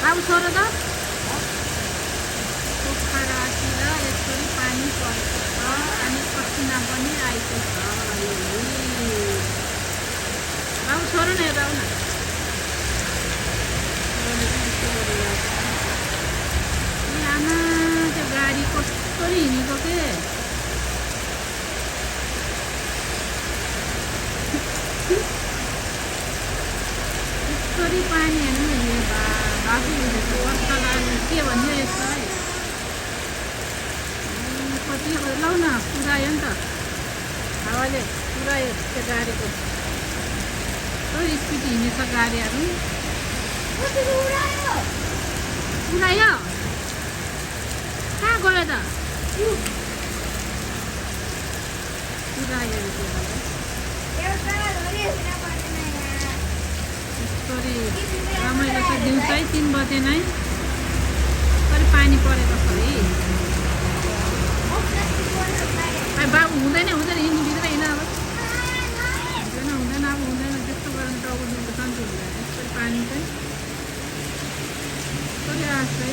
अब छोरो त पोखरातिर यसरी पानी परेको छ अनि पसिना पनि आएको छ। अब छोरो न यता आऊ न। आमा त्यो गाडी कसरी हिँडेको के यसरी पानी हेर्नु हे बाबु वर्षा लाग्यो के भन्यो यसलाई कति लौ न पुऱ्यायो नि त हावाले पुऱ्यायो त्यो गाडीको कस्तो स्पिड हिँडेछ गाडीहरू पुऱ्यायो कहाँ गयो त पुऱ्यायो यसरी रमाइलो छ दिउँसै 3 बजे नै यसरी पानी परेको छ है बाबु हुँदैन हिँड्नुभित्र हिँड अब हुँदैन अब हुँदैन त्यस्तो गरेर टाउको दुख्छ सन्चो हुँदैन यसरी पानी चाहिँ कसरी आएको है